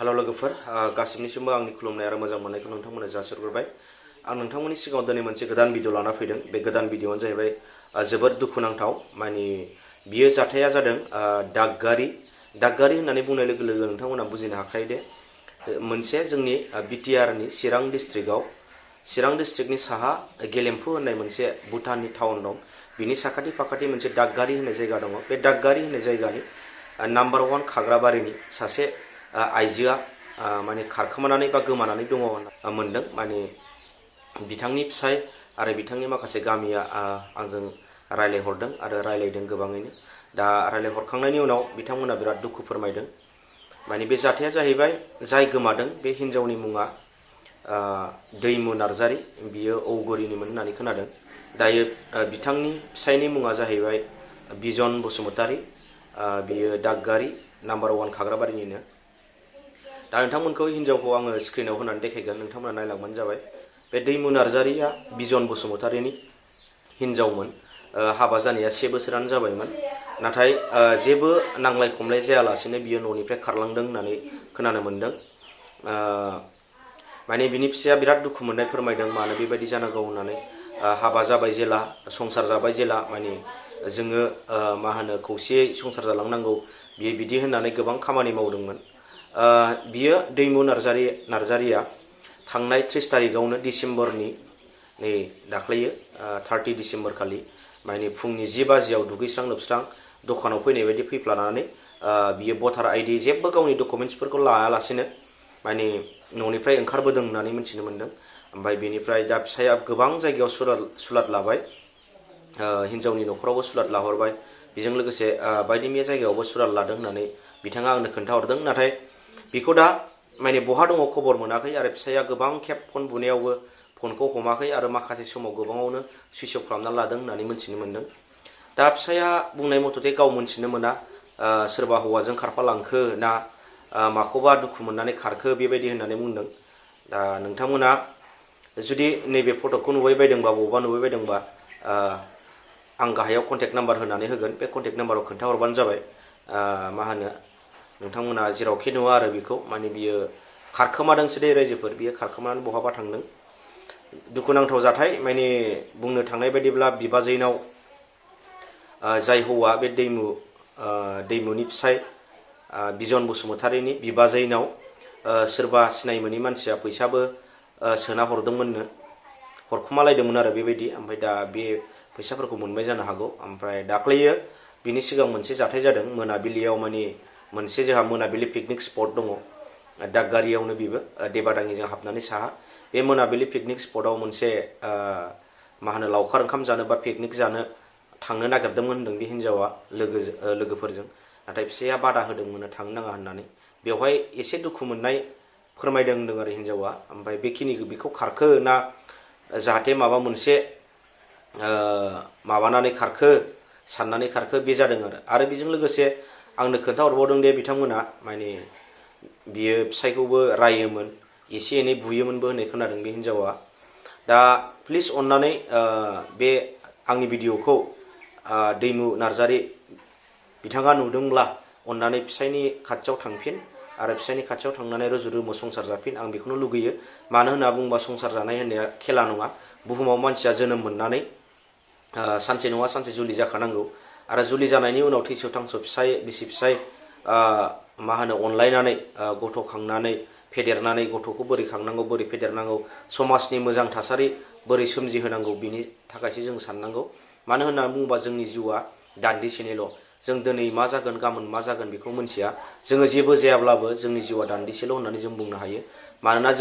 Hello लोगोफोर गासिबनिसिमबो आंनि खुलुमनाय आरो मोजां मोननायखौ नोंथांमोननो जासिहरबाय। आं नोंथांमोननि सिगाङाव दिनै मोनसे गोदान भिडिअ लाना फैदों। बे गोदान भिडिअआनो जाहैबाय जोबोद दुखुनांथाव। माने बियो जाथाया जादों दागगारि होननानै बुंनाय लोगो लोगो नोंथांमोना बुजिनो हाखायो दे मोनसे जोंनि बिटिआरनि चिरां डिस्ट्रिक्टनि साहा गेलेम्फु होननाय मोनसे भुटाननि टाउन दं। बिनि साखाथि फाखाथि मोनसे दागगारि होननाय जायगा दङ। बे दागगारि होननाय जायगानि नाम्बार 1 काग्राबारिनि सासे आइजोआ माने खारखोमानानै बा गोमानानै दङ मोनदों। माने बिथांनि फिसाय आरो बिथांनि माखासे गामिया आंजों रायलायहरदों आरो रायलायदों गोबाङैनो। दा रायलायहरखांनायनि उनाव बिथांमोना बिराद दुखु फोरमायदों। माने बे जाथाया जाहैबाय जाय गोमादों बे हिन्जावनि मुङा दैमु नार्जारि, बियो औगुरिनिमोन होननानै खोनादों। दायो बिथांनि फिसायनि मुङा जाहैबाय बिजन बसुमतारी, बियो दागगारि नाम्बार 1 काग्राबारिनिनो। दा नोंथांमोनखौ हिन्जावखौ आङो स्क्रिनाव होनानै देखायगोन, नोंथांमोना नायलांबानो जाबाय। बे दैमु नार्जारिया बिजन बसुमतारीनि हिन्जावमोन। हाबा जानाया 7 बोसोरानो जाबायमोन। नाथाय जेबो नांलाय खमलाय जायालासेनो बियो न'निफ्राय खारलांदों होननानै खोनानो मोन्दों। माने बिनि फिसाया बिराद दुखु मोननाय फोरमायदों, मानो बेबायदि जानांगौ होननानै। हाबा जाबाय जेला, संसार जाबाय जेला, माने जोङो मा होनो खौसेयै संसार जालांनांगौ, बियो बिदि होननानै गोबां खामानि मावदोंमोन। बियो दैमु नार्जारिया थांनाय 30 तारिखआवनो डिसेम्बरनि दाख्लैयो 30 डिसेम्बर खालि माने फुंनि 10 बाजियाव दुगैस्रां लोबस्रां दखानाव फैनाय बायदि फैफ्लानानै बियो भटार आइडि जेबो गावनि डकुमेन्ट्सफोरखौ लायालासेनो माने न'निफ्राय ओंखारबोदों होननानै मिथिनो मोन्दों। ओमफ्राय बेनिफ्राय दा फिसाया गोबां जायगायाव सुलाद लाबाय, हिन्जावनि न'खरावबो सुलाद लाहरबाय, बेजों लोगोसे बायदि मैया जायगायावबो सुलाद लादों होननानै बिथाङा आंनो खोन्थाहरदों। नाथाय बेखौ दा माने बहा दङ खबर मोनाखै आरो फिसाया गोबां खेब फन बुनायावबो फनखौ हमाखै आरो माखासे समाव गोबाङावनो सुइच अफ खालामना लादों होननानै मिथिनो मोन्दों। दा फिसाया बुंनाय मथथे गाव मोनथिनो मोना सोरबा हौवाजों खारफालांखो ना माखौबा दुखु मोननानै खारखो बेबायदि होननानै बुंदों। दा नोंथांमोना जुदि नैबे फटकखौ नुबाय बायदोंबा बबावबा नुबाय बायदोंबा आं गाहायाव कन्टेक्ट नाम्बार होनानै होगोन, बे कन्टेक्ट नाम्बाराव खोन्थाहरबानो जाबाय। मा होनो नोंथांमोना जेरावखि नुवा आरो बेखौ माने बियो खारखोमादोंसो दे रायजोफोर, बियो खारखोमानानै बहाबा थांदों। दुखुनांथाव जाथाय। माने बुंनो थांनाय बायदिब्ला बिबाजैनाव जाय हौवा बे दैमुनि फिसाय बिजन बसुमतारीनि बिबाजैनाव सोरबा सिनाय मोनै मानसिया फैसाबो सोना हरखुमालायदोंमोन आरो बेबायदि। ओमफ्राय दा बे फैसाफोरखौ मोनबाय जानो हागौ। ओमफ्राय दाख्लैयो बिनि सिगां मोनसे जाथाय जादों मोनाबिलियाव, माने मोनसे जोंहा मोनाबिलि पिकनिक स्पट दङ दागगारियावनो, बेबो देबादाङिजों हाबनानै साहा। बे मोनाबिलि पिकनिक स्पटआव मोनसे मा होनो लावखार ओंखाम जानो बा पिकनिक जानो थांनो नागिरदोंमोन होनदों बे हिन्जावा लोगोफोरजों। नाथाय फिसाया बादा होदोंमोन थांनो नाङा होननानै। बेवहाय एसे दुखु मोननाय फोरमायदों होनदों आरो हिन्जावा। ओमफ्राय बेखौ खारखो ना जाहाथे माबा मोनसे माबानानै खारखो, साननानै खारखो, बे जादों आरो बेजों लोगोसे आंनो खोन्थाहरबावदों दे बिथांमोना माने बियो फिसायखौबो रायोमोन, एसे एनै बुयोमोनबो होननाय खोनादों बे हिन्जावा। दा प्लिज अननानै बे आंनि भिडिअखौ दैमु नार्जारि बिथाङा नुदोंब्ला अननानै फिसायनि खाथियाव थांफिन आरो फिसायनि खाथियाव थांनानै रुजु रुमु संसार जाफिन। आं बेखौनो लुगैयो। मानो होनना बुङोबा संसार जानाय होननाया खेला नङा। बुहुमाव मानसिया जोनोम मोननानै सानसे नङा सानसे जुलि जाखानांगौ आरो जुलि जानायनि उनाव थैस' थांस' बिसि फिसाय मा होनो अनलायनानै गथ' खांनानै फेदेरनानै गथ'खौ बोरै खांनांगौ, बोरै फेदेरनांगौ, समाजनि मोजां थासारि बोरै सोमजिहोनांगौ, बिनि थाखायसो जों साननांगौ। मानो होनना बुङोबा जोंनि जिउआ दान्दिसेनिल'। जों दिनै मा जागोन गाबोन मा जागोन बेखौ मिन्थिया। जोङो जेबो जायाब्लाबो जोंनि जिउआ दान्दिसेल' होननानै जों बुंनो हायो। मानोना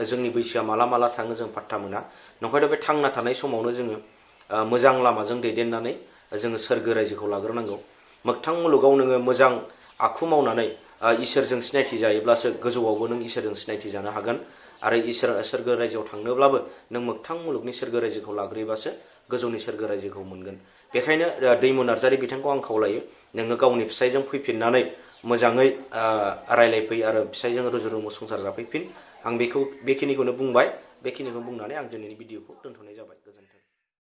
जोंनि बैसोआ माला थाङो जों पात्ता मोना। नंखायथ' बे थांना थानाय समावनो जोङो मोजां लामाजों दैदेननानै जोङो सोरगो रायजोखौ लाग्रोनांगौ। मोगथां मुलुगाव नोङो मोजां आखु मावनानै इसोरजों सिनायथि जायोब्लासो गोजौआवबो नों इसोरजों सिनायथि जानो हागोन। आरो सोरगो रायजोआव थांनोब्लाबो नों मोगथां मुलुगनि सोरगो रायजोखौ लाग्रोयोबासो गोजौनि सोरगो रायजोखौ मोनगोन। बेखायनो दैमु नार्जारि बिथांखौ आं खावलायो, नोङो गावनि फिसायजों फैफिननानै मोजाङै रायलायफै आरो फिसायजों रुजु रुमु संसार जाफैफिन। आं बेखिनिखौनो बुंबाय। बेखिनिखौ बुंनानै आं दिनैनि भिडिअखौ दोनथ'नाय जाबाय। गोजोन्थों।